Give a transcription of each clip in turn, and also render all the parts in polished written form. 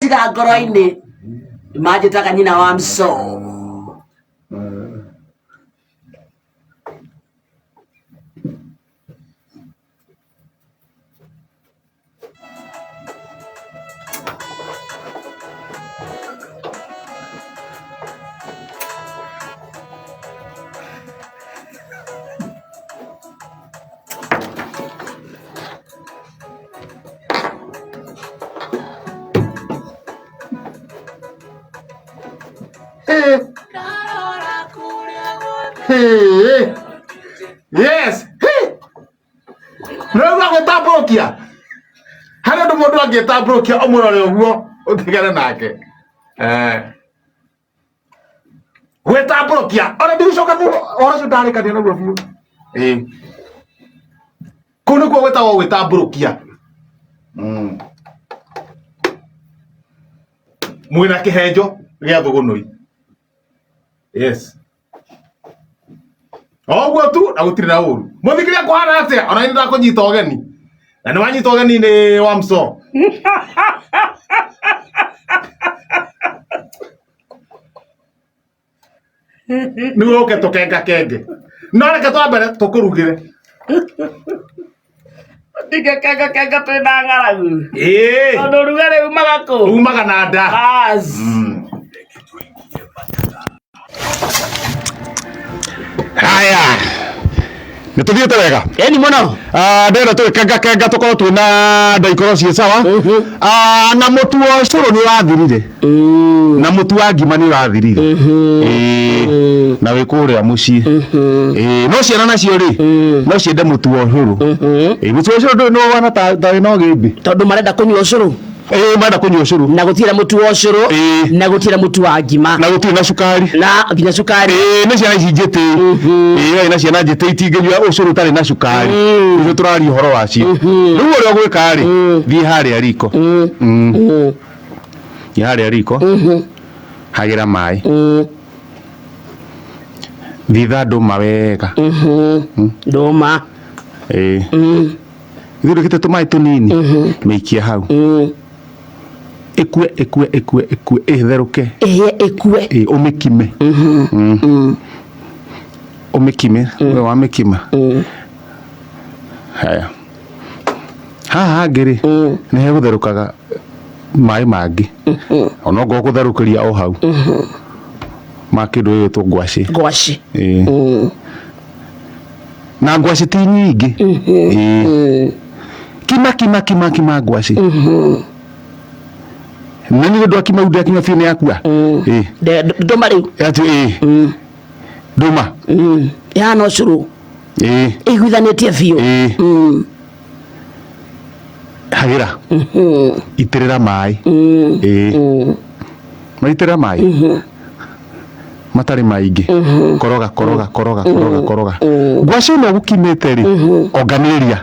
Ndingĩmũtiga ngoro-inĩ. Manjĩtaga nyina wa mso. Hey. Yes. Hey. Nĩũraigua gwĩtambũrũkia? Harĩ ũndũ mũndũ angĩtambũrũkia ũmũrore ũguo ũtigane nake. Eh. Gwĩtambũrũkia. Ona ndigũcoka ũhoro ũcio ndarĩkania naguo biũ. Ĩĩ. Kũu nĩkuo gwĩtagwo gwĩtambũrũkia. Mwĩna kĩhenjo gĩa thũgũnũi. Yes. Oguo tu na gũtirĩ na ũru. Mũthikĩria kũhana atĩa? Ona nĩ ndakũnyita ũgeni. Na nĩ wanyita ũgeni nĩ Wamso. Nĩguo ũke tũkengakenge. No reke twambere tũkũrugĩre. Ndingĩkenga kenga twĩ na ng'aragu. Ĩĩ. Tondũ ũrugarĩ umaga kũ? Umaga na nda. Bas. Haya. Nĩ tũthiĩte wega. Ĩni mũno. Ah, ndĩrenda tũgĩkenga kenga tũkorwo twĩna nda ikorwo ciĩ sawa. Ah, na mũtu wa ũcũrũ nĩ ũrathirire. Na mũtu wa ngima nĩ ũrathirire. Ĩĩ. Na wĩ kũrĩa mũciĩ. Ĩĩ, no ciana nacio rĩ, no ciende mũtu wa ũcũrũ. Ĩĩ, mũtu wa ũcũrũ ndũĩ nĩ ũhana ta ta wĩna ũgĩmbĩ. Tondũ marenda kũnyua ũcũrũ. Ĩĩ, marenda kũnyua ũcũrũ. Na gũtirĩ na mũtu wa ũcũrũ. Ĩĩ. Na gũtirĩ na mũtu wa ngima. Na gũtirĩ na cukari. Na nginya cukari. Ĩĩ, nĩ ciana ici njĩtĩ. Ĩĩ, na ciana njĩtĩ itingĩnyua ũcũrũ ũtarĩ na cukari. Nĩcio tũraria ũhoro wacio. Rĩu ũrĩa ũgwĩka rĩ, thiĩ harĩa riko. Thiĩ harĩa riko. Hagĩra maĩ. Thitha ndũma wega. Ndũma. Ĩĩ. Ithondekete tũmaĩ tũnini. Mĩikie hau. Ĩkue, ĩkue, ĩkue, ĩkue, ĩtherũke. Ĩhĩe ĩkue. Ĩĩ, ũmĩkime. Ũmĩkime, we wamĩkima. Haya. Haha hangĩ rĩ, nĩ hegũtherũkaga maĩ mangĩ. Ona okorwo ũkũtherũkĩria o hau. Ma kĩndũ gĩgwĩtwo ngwacĩ. Ngwacĩ. Ĩĩ. Na ngwacĩ ti nyingĩ. Ĩĩ. Kima kima kima kima ngwacĩ. Na nĩ ũndũ akima rĩu ndakima biũ nĩ yakua. Ĩĩ. Ndũma rĩu. Ati ĩĩ. Ndũma. Ĩhana ũcũrũ. Ĩĩ. Ĩiguithanĩtie biũ. Ĩĩ. Hagĩra. Itĩrĩra maĩ. Ĩĩ. Maitĩrĩra maĩ. Matarĩ maingĩ. Koroga koroga koroga koroga koroga. Ngwacĩ ĩno ũgũkimĩte rĩ, onganĩrĩria.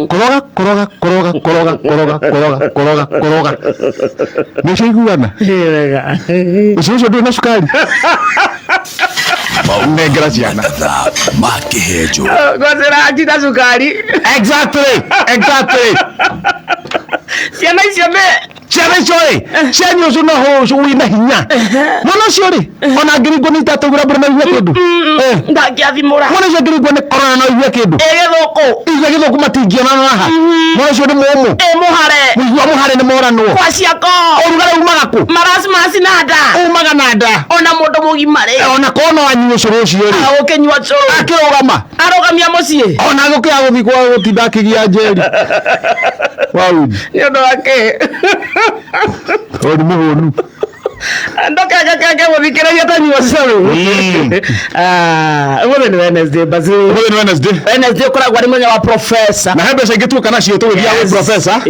Koroga koroga koroga koroga koroga koroga koroga koroga. Nĩ ciaiguana? Wega. Ũcũrũ ũcio ndũrĩ na cukari? Nengera ciana. Mathaa ma kĩhenjo. Ngwacĩ ĩranjita cukari. Exactly, exactly. Ciana icio nĩ Ciana icio rĩ, cianyua ũcũrũ na ũcũrũ wĩna hinya. Mwana ũcio rĩ, ona angĩringwo nĩ itatũ mbura no aigue kĩndũ. Eh. Ndangĩathimũra. Mwana ũcio angĩringwo nĩ corona no aigue kĩndũ. Ĩ gĩthũkũ. Igua gĩthũkũ matingĩonana haha. Mwana ũcio nĩ mũmũ. Ĩ mũhare. Mũigua mũhare nĩ moranwo. Kwaciako. Ũrugarĩ umaga kũ? Marasmasi na nda. Umaga na nda. Ona mũndũ mũgima rĩ. Ona korwo no anyue ũcũrũ ũcio rĩ. Ũkĩnyua ũcũrũ. Akĩrũgama. Arũgamia mũciĩ. Ona gũkĩra gũthiĩ kwa gũtinda akĩgia njeri. Wauji. Nĩ ũndũ wa kĩ? Tondũ nĩ mũhũnu. Ndũkengekenge mũthikĩrĩria tanyua ũcũrũ. Ah, ũmũthĩ nĩ Wednesday basi. Ũmũthĩ nĩ Wednesday. Wednesday ũkoragwo arĩ mũthenya wa professor. Na he mbeca ingĩ tuoka nacio tũgĩthiaga gwĩ Yes. professor.